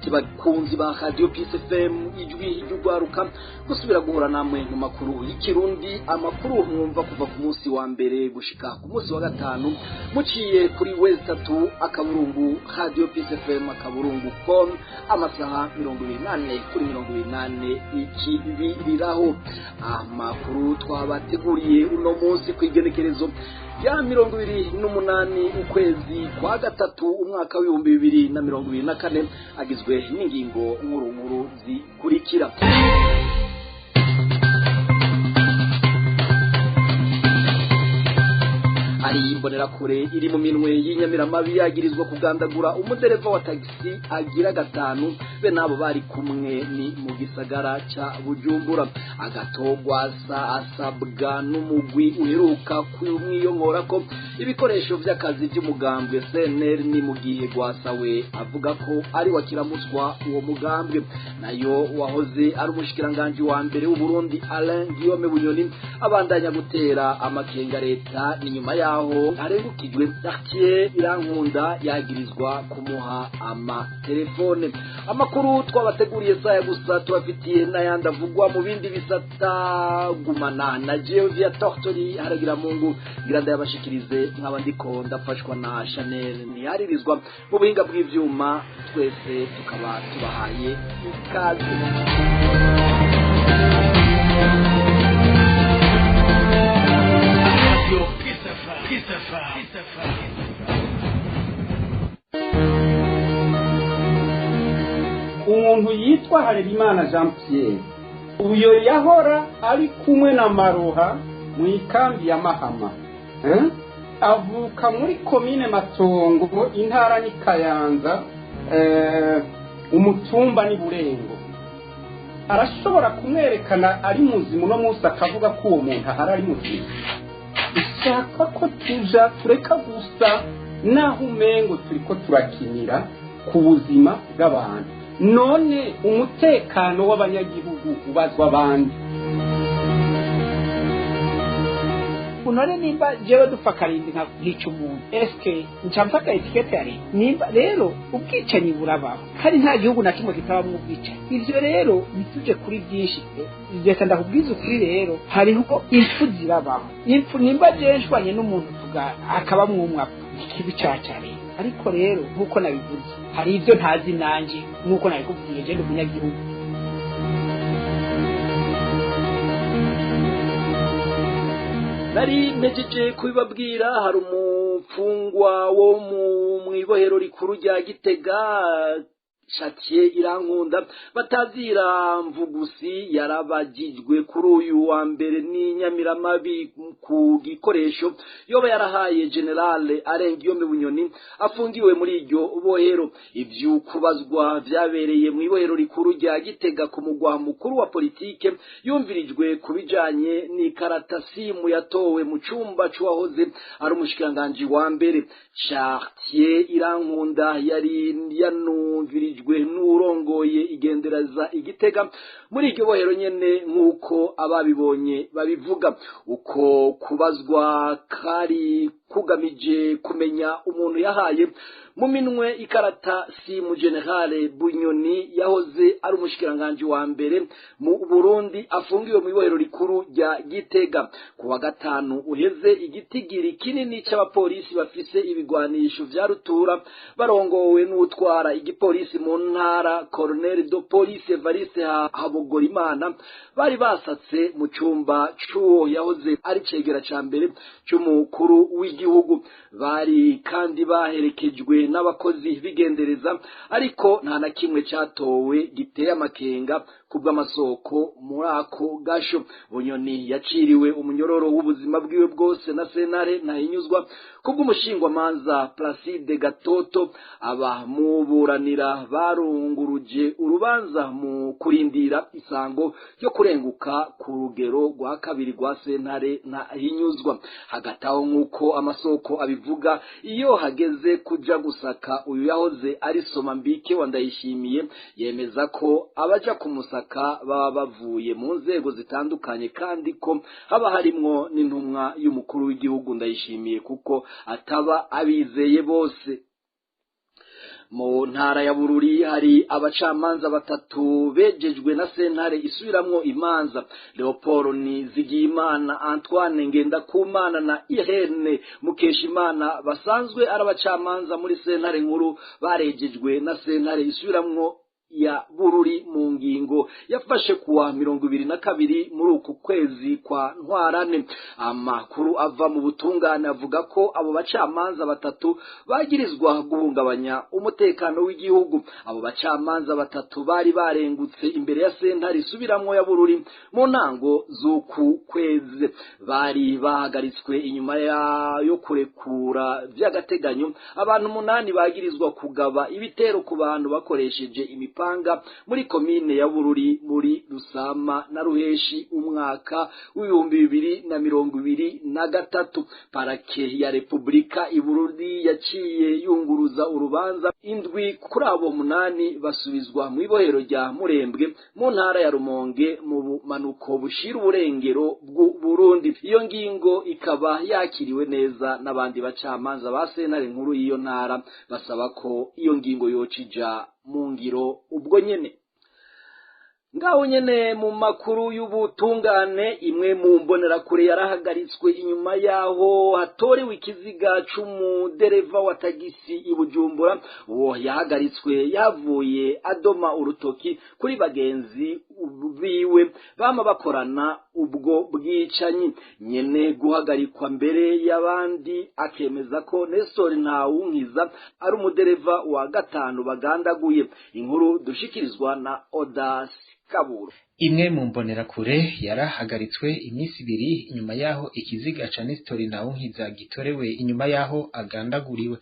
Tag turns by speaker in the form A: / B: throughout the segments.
A: Nshuti bakunzi ba Radio Peace FM, ijwi ry'ugwaruka, gusubira guhura namwe mu makuru y'ikirundi, amakuru mwumva kuva ku munsi wa mbere gushika ku munsi wa gatanu, muciye kuri w3.radiopeacefm.com, amasaha 24/24 ikibiriraho. Amakuru twabateguriye uno munsi kw'igenekerezo rya 28 ukwezi kwa gatatu umwaka w'2024 agizwe n'ingingo nkuru nkuru zikurikira. Hari imbonerakure iri mu minwe y'inyamiramabi yagirizwa kugandagura umudereva wa tagisi agira gatanu be nabo bari kumwe, ni mu gisagara ca Bujumbura. Agatogwasa asabwa n'umugwi uheruka kumwiyongora ko ibikoresho vy'akazi vy'umugambwe CNL, ni mu gihe Gwasa we avuga ko ari wa kiramuswa uwo mugambwe. Nayo wahoze ari umushikiranganji wa mbere w'u Burundi Alain Guillaume Bunyoni abandanya gutera amakenga leta, ni nyuma yaho arengukijwe Quartier Irankunda yagirizwa kumuha amatelefone. Amakuru twabateguriye saya gusa, tubafitiye n'ayandi avugwa mu bindi bisata. Gumana na Geovia Tortori haragira mungu ngira ndayabashikirize, nkaba ndiko ndafashwa na Chanel ntiharirizwa mu buhinga bw'ivyuma. Twese tukaba tubahaye ikaze.
B: Umuntu yitwa Harerimana Jean Pierre, uyo yahora ari kumwe na Maroha mu ikambi ya Mahama, eh? Avuka muri komine Matongo, intara ni Kayanza, umutumba ni Burengo. Arashobora kumwerekana ari muzima uno munsi akavuga ko uwo muntu ahari ari muzima. Ishaka ko tuja tureka gusa naho umengo turiko turakinira ku buzima bw'abantu. None umutekano w'abanyagihugu ubazwa abandi?
C: None nimba jewe dupfa karindwi nkica umuntu, eske nca mfata etikete ya leta? Nimba rero ubwicanyi burabaho, kandi nta gihugu na kimwe kitabamwo ubwicanyi. Ivyo rero ntituje kuri byinshi pe. Reka ndakubwiza ukuri rero, hariho impfu zirabaho. Impfu nimba jewe nshwanye n'umuntu tuga akabamwo umwe apfa, ikibi ca leta. Ariko rero nk'uko nabivuze, hari ibyo ntazi nanje, nk'uko nabikubwiye, je ndi umunyagihugu.
A: Nari mpejeje kubibabwira, hari umupfungwa wo mu mwibohero rikuru rya Gitega, Shatiye Irankunda batazira Mvugusi, yarabagijwe kuri uyu wa mbere n'inyamiramabi ku gikoresho yoba yarahaye Generale Arengiyome Bunyoni afungiwe muri iryo bohero. Ivyo kubazwa vyabereye mu ibohero rikuru rya Gitega ku mugwa mukuru wa politike. Yumvirijwe ku bijanye n'ikaratasimu yatowe mu cumba c'uwahoze ari umushikiranganji wa mbere. Chartier Irankunda yari yanumvirijwe n'urongoye igendereza Igitega muri iryo bohero nyene, nk'uko ababibonye babivuga. Uko kubazwa kari kugamije kumenya umuntu yahaye mu minwe ikarata simu Generale Bunyoni yahoze ari umushikiranganji wa mbere mu Burundi afungiwe mu ibohero rikuru rya Gitega. Ku wa gatanu uheze, igitigiri kinini c'abapolisi bafise ibigwanisho vya rutura barongowe n'utwara igipolisi mu ntara, Colonel de Police Evariste Habogorimana, bari basatse mu cumba c'uwo yahoze ari cegera ca mbere c'umukuru w'igihugu. Bari kandi baherekejwe n'abakozi bigendereza, ariko nta na kimwe catowe giteye amakenga kubw'amasoko muri ako gasho. Bunyoni yaciriwe umunyororo w'ubuzima bwiwe bwose na sentare ntahinyuzwa kubw'umushingwamanza Placide Gatoto. Abamuburanira barunguruje urubanza mu kurindira isango ryo kurenguka ku rugero rwa kabiri rwa sentare ntahinyuzwa. Hagati aho, nk'uko amasoko abivuga, iyo hageze kuja gusaka uyu yahoze ari Somambike wa Ndayishimiye, yemeza ko abaja kumusaka baba bavuye mu nzego zitandukanye, kandi ko haba harimwo n'intumwa y'umukuru w'igihugu Ndayishimiye, kuko ataba abizeye bose. Mu ntara ya Bururi hari abacamanza batatu bejejwe na sentare isubiramwo imanza. Leopold Nizigiyimana, Antoine Ngendakumana na Irene Mukeshimana basanzwe ari abacamanza muri sentare nkuru barejejwe na sentare isubiramwo ya Bururi mu ngingo yafashe kuwa 22 muri uku kwezi kwa Ntwarane. Amakuru ava mu butungane avuga ko abo bacamanza batatu bagirizwa guhungabanya umutekano w'igihugu. Abo bacamanza batatu bari barengutse imbere ya sentare isubiramwo ya Bururi mu ntango z'uku kwezi, bari bahagaritswe inyuma yo kurekura by'agateganyo abantu 8 bagirizwa kugaba ibitero ku bantu bakoresheje imipanga muri komine ya Bururi muri Rusama na Ruheshi umwaka w'2023. Parake ya Republika i Bururi yaciye yunguruza urubanza, 7 kuri abo 8 basubizwa mu ibohero rya Murembwe mu ntara ya Rumonge mu bumanuko bushira uburengero bw'u Burundi. Iyo ngingo ikaba yakiriwe neza n'abandi bacamanza ba sentare nkuru y'iyo ntara, basaba ko iyo ngingo yocija mu ngiro ubwo nyene. Ngaho nyene mu makuru y'ubutungane, imwe mu mbonerakure yarahagaritswe inyuma yaho hatorewe ikiziga c'umudereva wa tagisi i Bujumbura. Uwo yahagaritswe yavuye adoma urutoki kuri bagenzi biwe bama bakorana ubwo bwicanyi. Nyene guhagarikwa mbere y'abandi akemeza ko Nestor Ntawunkiza ari umudereva wa 5 bagandaguye. Inkuru dushikirizwa na Odas Kaburo.
D: Imwe mu mbonerakure yarahagaritswe iminsi 2 inyuma yaho ikiziga ca Nestor Ntawunkiza gitorewe inyuma yaho agandaguriwe.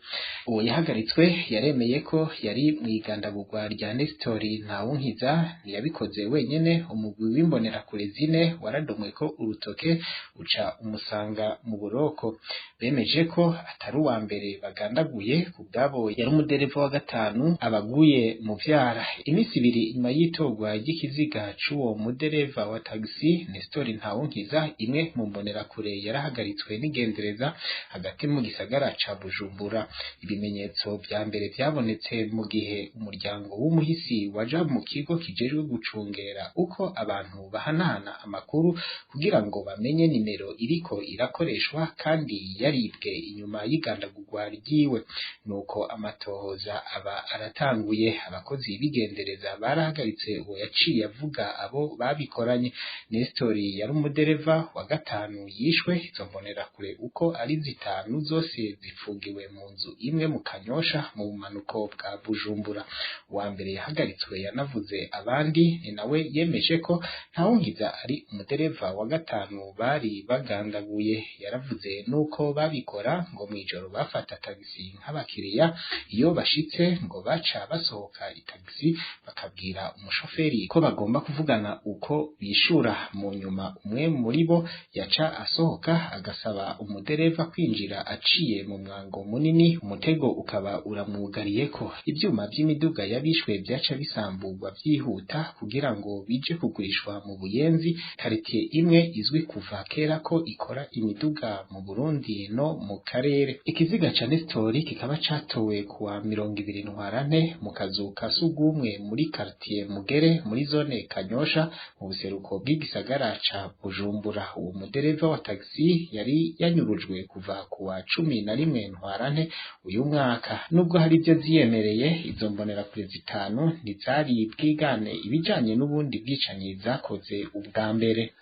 D: Uwo yahagaritswe yaremeye ko yari mwigandagurwa rya Nestor Ntawunkiza, ntiyabikoze wenyene. Umugwi w'imbonerakure 4 waradomwe ko urutoke uca umusanga mu buroko. Bemeje ko atari uwa mbere bagandaguye, kubwabo yari umudereva wa 5 abaguye mu vyara. Iminsi 2 inyuma y'itorwa ry'ikiziga c'uwo mudereva wa tagisi Nestor Ntawunkiza, imwe mu mbonerakure yarahagaritswe n'igendereza hagati mu gisagara ca Bujumbura. Ibimenyetso vya mbere vyabonetse mu gihe umuryango w'umuhisi waja mu kigo kijejwe gucungera uko abantu bahanahana amakuru kugira ngo bamenye nimero iriko irakoreshwa kandi yaribwe inyuma y'igandagurwa ryiwe. Nuko amatohoza aba aratanguye. Abakozi b'igendereza barahagaritse uwo yaciye avuga abo babikoranye. Nestor yari umudereva wa 5 yishwe. Izo mbonerakure uko ari 5 zose zifungiwe mu nzu imwe mu Kanyosha mu bumanuko bwa Bujumbura. Uwa mbere yahagaritswe yanavuze abandi, ni nawe yemeje ko Ntawunkiza ari umudereva wa 5 bari bagandaguye. Yaravuze nuko babikora ngo mwijoro bafata tagisi nk'abakiriya, iyo bashitse ngo baca basohoka itagisi bakabwira umushoferi ko bagomba kuvugana uko bishura. Mu nyuma umwe muri bo yaca asohoka agasaba umudereva kwinjira aciye mu mwango munini, umutego ukaba uramwugariyeko. Ivyuma vy'imiduga yabishwe vyaca bisamburwa vyihuta kugira ngo bije kugurishwa mu Buyenzi, karitiye imwe izwi kuva kera ko ikora imiduga mu Burundi no mu karere. Ikiziga ca Nestor kikaba catowe kuwa 20 Ntwarante mu kazu ka sugumwe muri karitiye Mugere muri zone Kanyosha mu buseruko bw'igisagara ca Bujumbura. Uwo mudereva wa tagisi yari yanyurujwe kuva kuwa 11 Ntwarante uyu mwaka. Nubwo hari ivyo ziyemereye, izo mbonerakure 5 ntizari bwigane ibijanye n'ubundi bwicanyi zakoze ubwa mbere.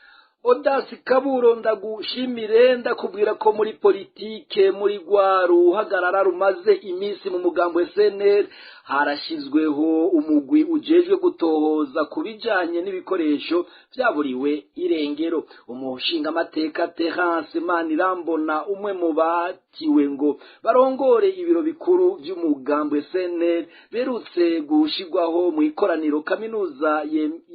A: Odasi Kaburo, ndagushimire, ndakubwira ko muri politike muri rwa ruhagarara rumaze iminsi mu mugambo SNL harashyizweho umugwi ujejwe gutohoza ku bijanye n'ibikoresho vyaburiwe irengero. Umushingamateka Terence Manirambona, umwe mu batiwe ngo barongore ibiro bikuru vy'umugambo SNL berutse gushirwaho mu ikoraniro kaminuza,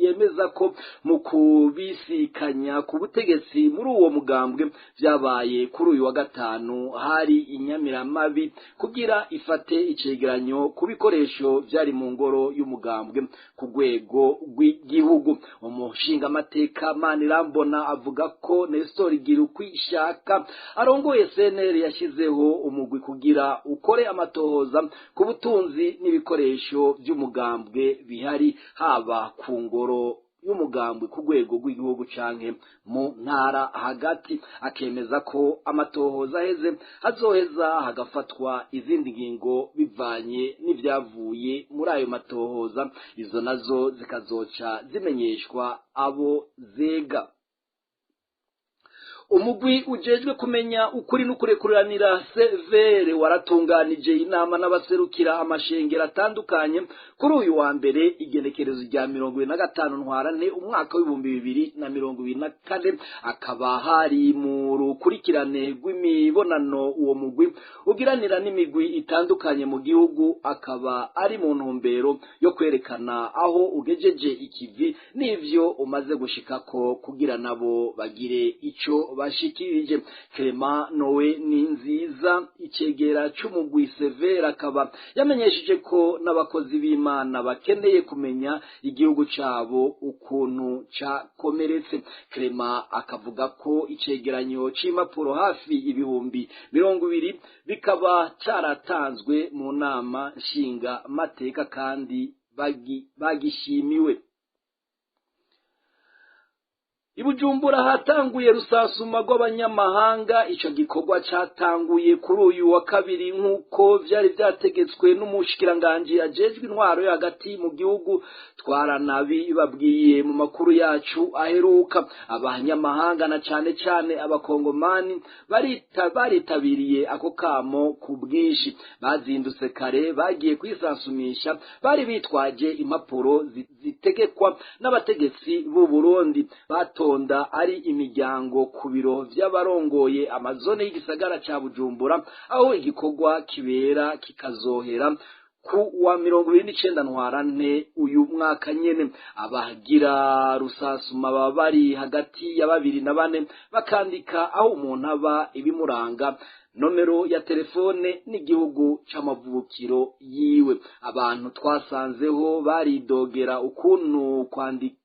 A: yemeza ko mu kubisikanya kubisanya ku butegetsi muri uwo mugambwe. Vyabaye kuri uyu wa gatanu, hari inyamiramabi kugira ifate icegeranyo ku bikoresho vyari mu ngoro y'umugambwe ku rwego rw'igihugu. Umushingamateka Manirambona avuga ko Nestor Girukwishaka arongoye CNL yashyizeho umugwi kugira ukore amatohoza ku butunzi n'ibikoresho by'umugambwe bihari, haba ku ngoro y'umugambwe ku rwego rw'igihugu canke mu ntara hagati. Akemeza ko amatohoza aheze hazoheza hagafatwa izindi ngingo bivanye n'ivyavuye muri ayo matohoza, izo nazo zikazoca zimenyeshwa abo zega. Umugwi ujejwe kumenya ukuri n'ukurekuranira, CVR, waratunganije inama n'abaserukira amashengero atandukanye kuri uyu wa mbere, igenekerezo rya 25 Ntwarante umwaka w'2024. Akaba hari mu rukurikirane rw'imibonano uwo mugwi ugiranira n'imigwi itandukanye mu gihugu, akaba ari mu ntumbero yo kwerekana aho ugejeje ikivi n'ivyo umaze gushikako kugira nabo bagire ico bashikirije. Clement Nowe ni nziza, icegera c'umugwi CVR, akaba yamenyesheje ko n'abakozi b'Imana bakeneye kumenya igihugu cabo ukuntu cakomeretse. Clement akavuga ko icegeranyo c'impapuro hafi 20,000 bikaba caratanzwe mu nama nshinga mateka kandi bagishimiwe. Ibujumbura hatanguye rusasuma rw'abanyamahanga. Ico gikorwa catanguye kuri uyu wa kabiri nk'uko vyari vyategetswe n'umushikiranganji ajejwe intwaro yo hagati mu gihugu. Twaranabibabwiye mu makuru yacu aheruka. Abanyamahanga na cane cane abakongomani baritabiriye ako kamo ku bwinshi. Bazindutse kare bagiye kwisansumisha, bari bitwaje impapuro zitegekwa n'abategetsi b'u Burundi. Batonda ari imiryango ku biro vy'abarongoye amazone y'igisagara ca Bujumbura aho igikorwa kibera, kikazohera ku wa 29 Ntwarante uyu mwaka nyene. Abagira rusasuma baba bari hagati ya babiri na bane, bakandika aho umuntu aba, ibimuranga, nomero ya telefone n'igihugu c'amavukiro yiwe. Abantu twasanzeho baridogera ukuntu kwandika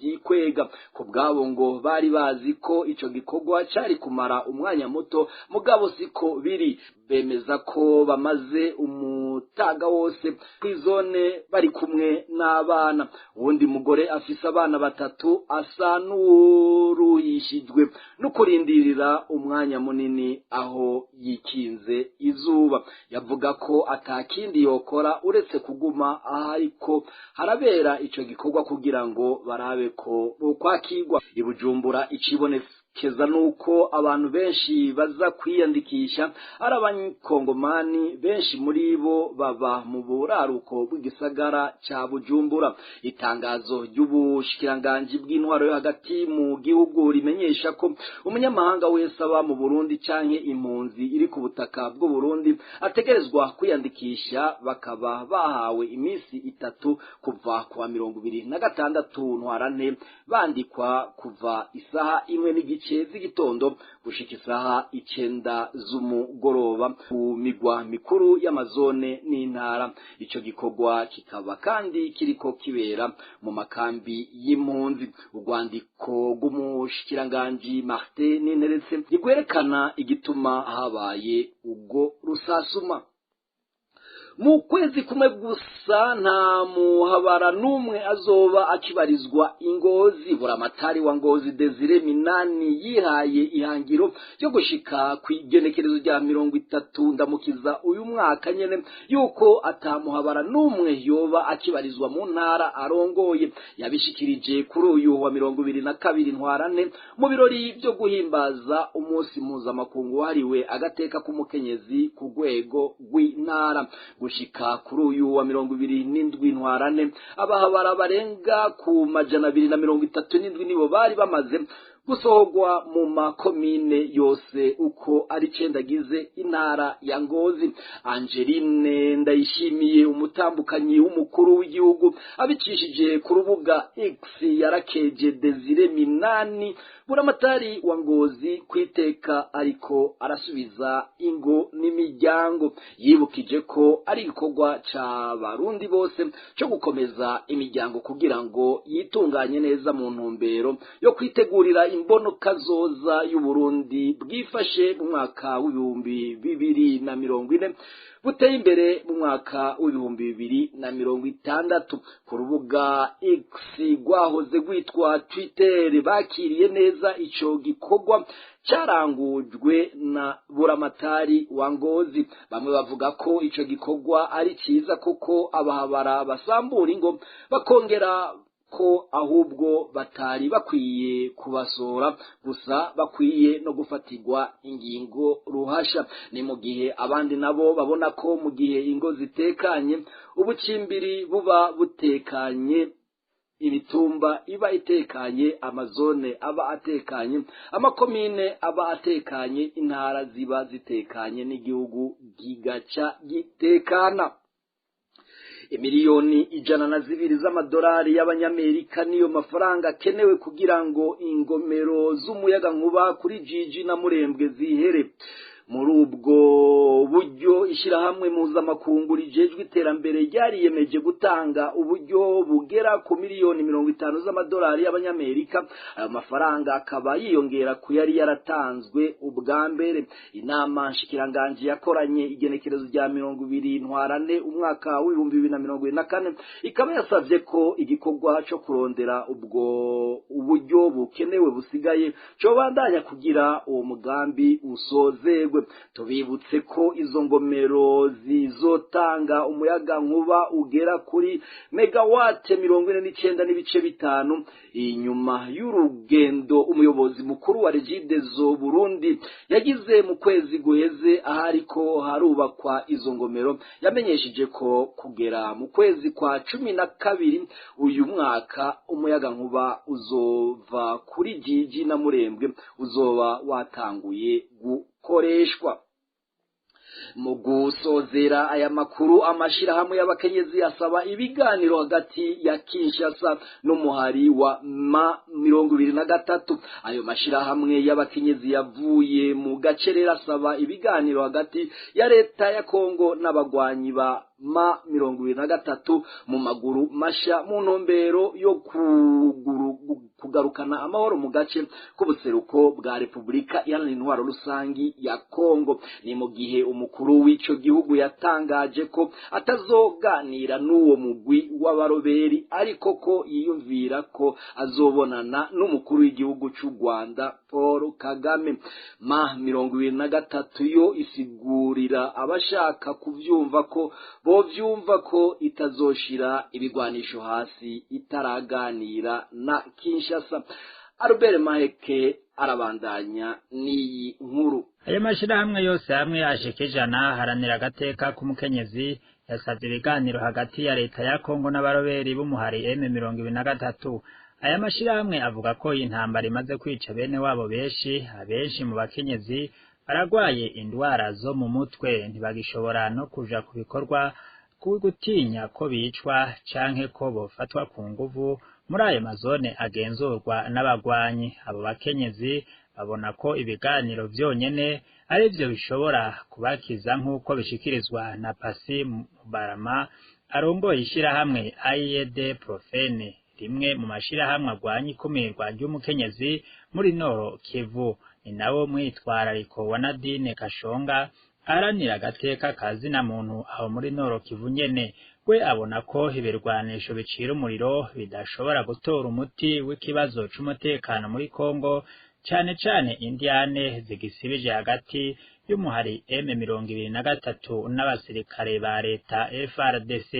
A: vyikwega ku bwabo, ngo bari bazi ko ico gikorwa cari kumara umwanya muto, mugabo siko biri. Bemeza ko bamaze umutaga wose kw'izone bari kumwe n'abana. Uwundi mugore afise abana batatu asa n'uwuruhishijwe no kurindirira umwanya munini aho yikinze izuba. Yavuga ko atakindi yokora uretse kuguma aho ariko harabera ico gikorwa kugira ngo barabe ko bokwakirwa. Ibujumbura icibonekeza nuko abantu benshi baza kwiyandikisha ari abakongomani, benshi muri bo baba mu buraruko bw'igisagara ca Bujumbura. Itangazo ry'ubushikiranganji bw'intwaro yo hagati mu gihugu rimenyesha ko umunyamahanga wese aba mu Burundi canke impunzi iri ku butaka bw'u Burundi ategerezwa kwiyandikisha, bakaba bahawe iminsi 3 kuva kuwa 26 Ntwarante, bandikwa kuva isaha 1:15 z'igitondo gushika isaha 9 z'umugoroba ku migwa mikuru y'amazone n'intara. Ico gikorwa kikaba kandi kiriko kibera mu makambi y'impunzi. Urwandiko rw'umushikiranganji Martin Ninteretse rwerekana igituma habaye ubwo rusasuma. Mu kwezi kumwe gusa nta muhabara n'umwe azoba akibarizwa Ingozi. Buramatari wa Ngozi Desire Minani yihaye ihangiro ryo gushika kw'igenekerezo rya 30 Ndamukiza uyu mwaka nyene yuko atamuhabara n'umwe yoba akibarizwa mu ntara arongoye. Yabishikirije kuri uyu wa 22 Ntwarante mu birori vyo guhimbaza umunsi mpuzamakungu wahariwe agateka k'umukenyezi ku rwego rw'intara. Gushika kuri uyu wa 27 Ntwarante, abahabara barenga ku 237 nibo bari bamaze Gusohorwa mu makomine yose uko ari 9 agize intara ya Ngozi. Angeline Ndayishimiye, umutambukanyi w'umukuru w'igihugu, abicishije ku rubuga X yarakeje Desire Minani, buramatari wa Ngozi, kwiteka ariko arasubiza ingo n'imiryango. Yibukije ko ari igikorwa c'Abarundi bose cyo gukomeza imiryango kugira ngo yitunganye neza mu ntumbero yo kwitegurira imbono kazoza y'Uburundi bwifashe mu mwaka w'2040, buteye imbere mu mwaka w'2060. Ku rubuga X rwahoze rwitwa Twitter bakiriye neza ico gikorwa carangujwe na buramatari wa Ngozi. Bamwe bavuga ko ico gikorwa ari ciza kuko abahabara basambura ingo, bakongera ko ahubwo batari bakwiye kubasora gusa, bakwiye no gufatirwa ingingo ruhasha. Ni mu gihe abandi nabo babona ko mu gihe ingo zitekanye, ubucimbiri buba butekanye, imitumba iba itekanye, amazone aba atekanye, amakomine aba atekanye, intara ziba zitekanye n'igihugu gigaca gitekana. 102 miliyoni z'amadolari y'Abanyamerika niyo mafaranga akenewe kugira ngo ingomero z'umuyaga nkuba kuri Jiji na Murembwe zihere. Muri ubwo buryo, ishyirahamwe mpuzamakungu rijejwe iterambere ryariyemeje gutanga uburyo bugera ku miliyoni 50 z'amadolari y'Abanyamerika. Ayo mafaranga akaba yiyongera ku yari yaratanzwe ubwa mbere. Inama nshikiranganji yakoranye igenekerezo rya 20 Ntwarante umwaka w'2024 ikaba yasavye ko igikorwa co kurondera ubwo uburyo bukenewe busigaye cobandanya kugira uwo mugambi usozerwe. Tubibutse ko izo ngomero zizotanga umuyaga nkuba ugera kuri megawate 49.5. Inyuma y'urugendo umuyobozi mukuru wa Regideso Burundi yagize mu kwezi guheze ahariko harubakwa izo ngomero, yamenyesheje ko kugera mu kwezi kwa 12 uyu mwaka umuyaga nkuba uzova kuri Jiji na Murembwe uzoba watanguye gukoreshwa. Mu gusozera aya makuru, amashirahamwe y'abakenyezi asaba ibiganiro hagati ya Kinshasa n'umuhari wa ma 23. Ayo mashirahamwe y'abakenyezi yavuye mu gacerera asaba ibiganiro hagati ya leta ya Kongo n'abagwanyi ba ma 23 mu maguru masha, mu ntumbero yo kugarukana amahoro mu gace k'ubuseruko bwa Repubulika Iharanira Intwaro Rusangi ya Kongo. Ni mu gihe umukuru w'ico gihugu yatangaje ko atazoganira n'uwo mugwi w'abaroberi, ariko ko yiyumvira ko azobonana n'umukuru w'igihugu c'u Rwanda Paul Kagame. Ma 23 yo isigurira abashaka kuvyumva ko bovyumva ko itazoshira ibigwanisho hasi itaraganira na Kinshasa. Albert Maheke arabandanya n'iyi nkuru.
E: Ayo mashirahamwe yose hamwe ashika 100 haranira agateka k'umukenyezi yasavye ibiganiro hagati ya leta ya Kongo n'abaroberi b'umuhari M23. Aya mashirahamwe avuga ko iyi ntambara imaze kwica bene wabo benshi. Abenshi mu bakenyezi baragwaye indwara zo mu mutwe, ntibagishobora no kuja ku bikorwa gutinya ko bicwa canke ko bofatwa ku nguvu muri ayo mazone agenzurwa n'abagwanyi. Abo bakenyezi babona ko ibiganiro vyonyene arivyo bishobora kubakiza, nk'uko bishikirizwa na Pasi Mubarama arongoye ishirahamwe AIED Profene, rimwe mu mashirahamwe agwanya ikumirwa ry'umukenyezi muri Nord Kivu. Ni nawo mwitwarariko wa Nadine Kashonga aharanira agateka ka zina muntu aho muri Nord Kivu nyene. We abona ko ibirwanisho bicira umuriro bidashobora gutora umuti w'ikibazo c'umutekano muri Kongo, cane cane indiane zigisibije hagati y'umuhari M23 n'abasirikare ba leta FARDC.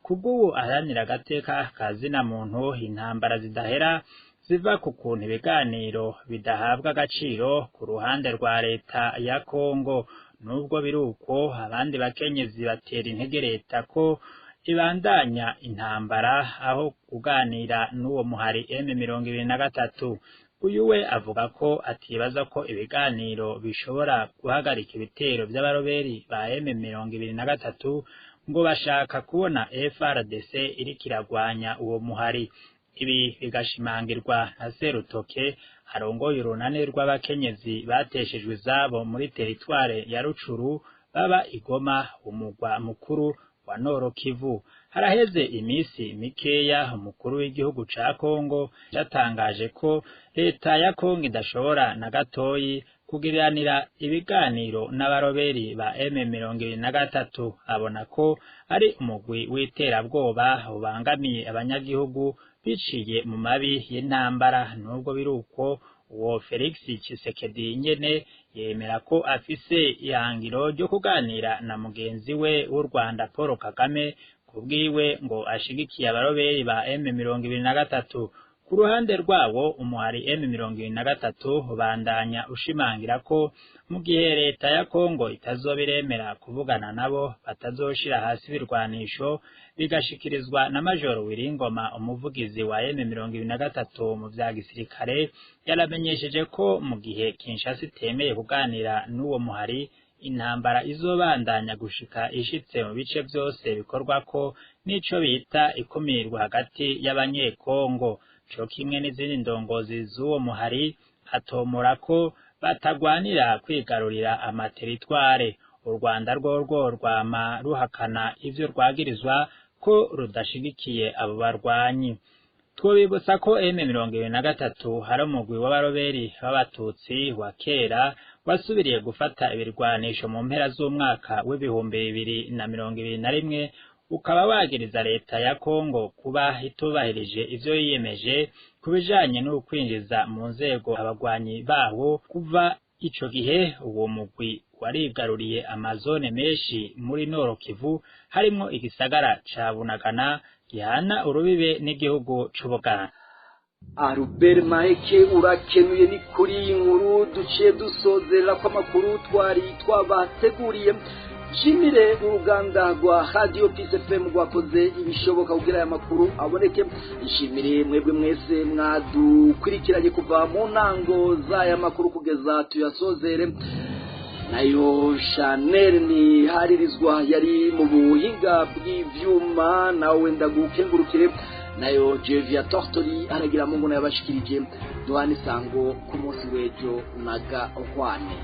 E: Kubw'ubu aharanira agateka ka zina muntu, intambara zidahera ziva ku kuntu ibiganiro bidahabwa agaciro ku ruhande rwa leta ya Kongo. Nubwo biri uko, abandi bakenyezi batera intege leta ko ibandanya intambara aho kuganira n'uwo muhari M23. Uyu we avuga ko atibaza ko ibiganiro bishobora guhagarika ibitero vy'abaroberi ba M23, ngo bashaka kubona FRDC iriko iragwanya uwo muhari. Ibi bigashimangirwa na Serutoke arongoye urunani rw'abakenyezi bateshejwe izabo muri teritware ya Rucuru baba igoma umugwa mukuru wa Nord Kivu. Haraheze imisi mikeya umukuru w'igihugu ca Kongo yatangaje ko leta ya Kongo idashobora na gatoyi kugiriranira ibiganiro n'abaroberi ba M23, abona ko ari umugwi w'iterabwoba ubangamiye abanyagihugu biciye mu mabi y'intambara. Nubwo biruko, uwo Felix Tshisekedi nyene yemera ko afise ihangiro ryo kuganira na mugenzi we w'u Rwanda Paul Kagame, kubwiwe ngo ashigikiye abaroberi ba M23. Ku ruhande rwawo, umuhari M23 ubandanya ushimangira ko mu gihe leta ya Kongo itazoba iremera kuvugana nabo, batazoshira hasi ibirwanisho, bigashikirizwa na Majoro Wiringoma, umuvugizi wa M23 mu vya gisirikare. Yaramenyesheje ko mu gihe Kinshasa itemeye kuganira n'uwo muhari, intambara izobandanya gushika ishitse mu bice vyose bikorwako n'ico bita ikumirwa hagati y'Abanyekongo. Co kimwe n'izindi ndongozi z'uwo muhari, atomora ko batagwanira kwigarurira amateritware. U Rwanda rworwo rwama ruhakana ivyo rwagirizwa ko rudashigikiye abo barwanyi. Twobibutsa ko M23 hari umugwi w'abaroberi b'Abatutsi wa kera wasubiriye gufata ibirwanisho mu mpera z'umwaka w'2021, ukaba wagiriza leta ya Kongo kuba itubahirije ivyo yiyemeje ku bijanye n'ukwinjiza mu nzego abagwanyi bawo. Kuva ico gihe uwo mugwi warigaruriye amazone menshi muri Nord Kivu, harimwo igisagara ca Bunagana gihana urubibe n'igihugu c'Ubuganda.
A: Albert Maheke, urakenuye. Ni kuri iyi nkuru duciye dusozerera ko amakuru twari twabateguriye. Nshimire uruganda rwa Radio Peace FM rwakoze ibishoboka kugira aya makuru aboneke. Nshimire mwebwe mwese mwadukurikiranye kuva mu ntango z'aya makuru kugeza tuyasozere. Nayo Chanel ni haririzwa yari mu buhinga bw'ivyuma, nawe ndagukengurukire. Nayo Jevia Tortori aragira mungu yabashikirije. Duhane isango ku munsi w'ejo na gahwane.